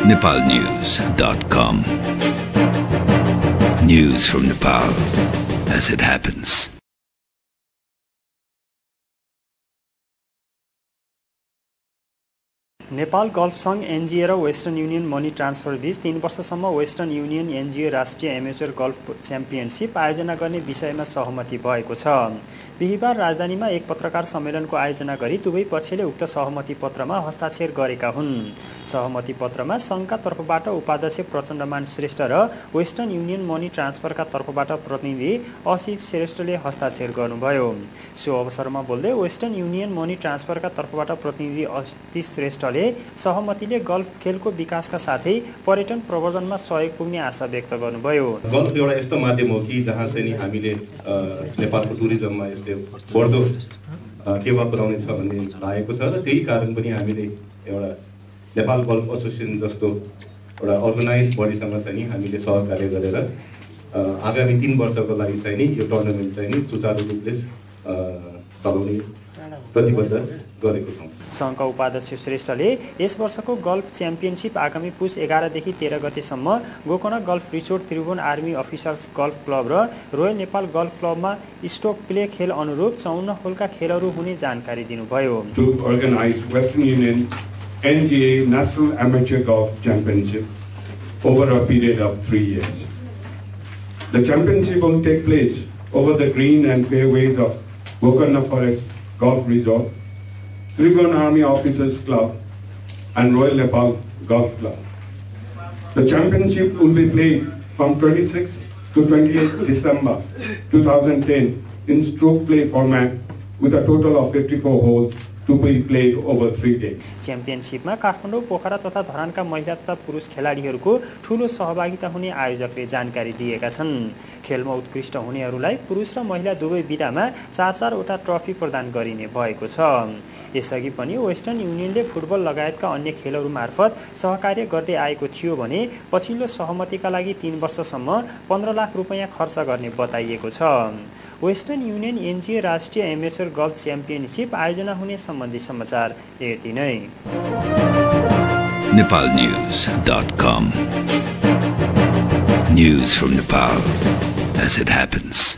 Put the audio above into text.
nepalnews.com. News from Nepal as it happens. Nepal golf संघ एनजीए र western union money transfer बीच 3 वर्षसम्म वेस्टर्न युनियन एनजीए राष्ट्रिय एमेचर गल्फ च्याम्पियनशिप आयोजना गर्ने विषयमा सहमति भएको छ। बिहीबार राजधानीमा एक पत्रकार सम्मेलनको आयोजना गरी दुवै पक्षले उक्त सहमति पत्रमा हस्ताक्षर गरेका हुन्। सहमति पत्रमा संघका तर्फबाट उपाध्यक्ष प्रचण्डमान श्रेष्ठ र वेस्टर्न युनियन मनी ट्रान्सफरका तर्फबाट प्रतिनिधि असित श्रेष्ठले हस्ताक्षर गर्नुभयो। सो अवसरमा बोल्दै वेस्टर्न युनियन मनी ट्रान्सफरका तर्फबाट प्रतिनिधि असित श्रेष्ठले सहमतिले गल्फ खेलको विकासका साथै पर्यटन प्रवर्धनमा सहयोग पुग्ने आशा व्यक्त गर्नुभयो। गल्फ एउटा यस्तो माध्यम हो कि जहाँ चाहिँ नि हामीले नेपालको टुरिज्ममा यसले बढ्दो टेवा पुर्याउने छ भन्ने लागेको छ र त्यही कारण पनि हामीले एउटा नेपाल गल्फ एसोसिएसन जस्तो एउटा अर्गनाइज बडीसँग चाहिँ नि हामीले सहकार्य गरेर आगामी 3 वर्षको लागि चाहिँ नि यो टुर्नामेन्ट चाहिँ नि सुचारू रूपले चलाउने प्रतिबद्ध गरेको छौँ। संघका उपाध्यक्ष श्रेष्ठले यस वर्षको गल्फ च्याम्पियनशिप आगामी पुस 11 देखि 13 गतेसम्म Gokarna golf resort Tribhuvan army officers golf club र रोयल नेपाल गल्फ क्लबमा स्ट्रोक प्ले खेल अनुरूप 54 होलका खेलहरू हुने जानकारी दिनुभयो। To organize Western Union NGA National Amateur Golf Championship over a period of 3 years. The championship will take place over the green and fairways of Gokarna Forest Golf Resort, Tribhuvan Army Officers Club and Royal Nepal Golf Club. The championship will be played from 26 to 28 December 2010 in stroke play format with a total of 54 holes to be played over 3 days. च्याम्पियनशिपमा Kathmandu, Pokhara तथा धरानका महिला तथा पुरुष खेलाडीहरूको ठूलो सहभागिता हुने आयोजकले जानकारी दिएका छन्। खेलमा उत्कृष्ट हुनेहरूलाई पुरुष र महिला दुवै विधामा 4-4 वटा ट्रफी प्रदान गरिने भएको छ। यसअघि पनि वेस्टर्न युनियनले फुटबल लगायतका अन्य खेलहरू मार्फत सहकार्य गर्दै आएको थियो भने पछिल्लो सहमतिका लागि 3 वर्षसम्म 15 लाख रुपैयाँ खर्च गर्ने बताइएको छ। वेस्टर्न युनियन एनजीए राष्ट्रिय एमेचर गल्फ च्याम्पियनशिप आयोजना हुने सम्बन्धी समाचार यति नै। nepalnews.com. News from Nepal as it happens.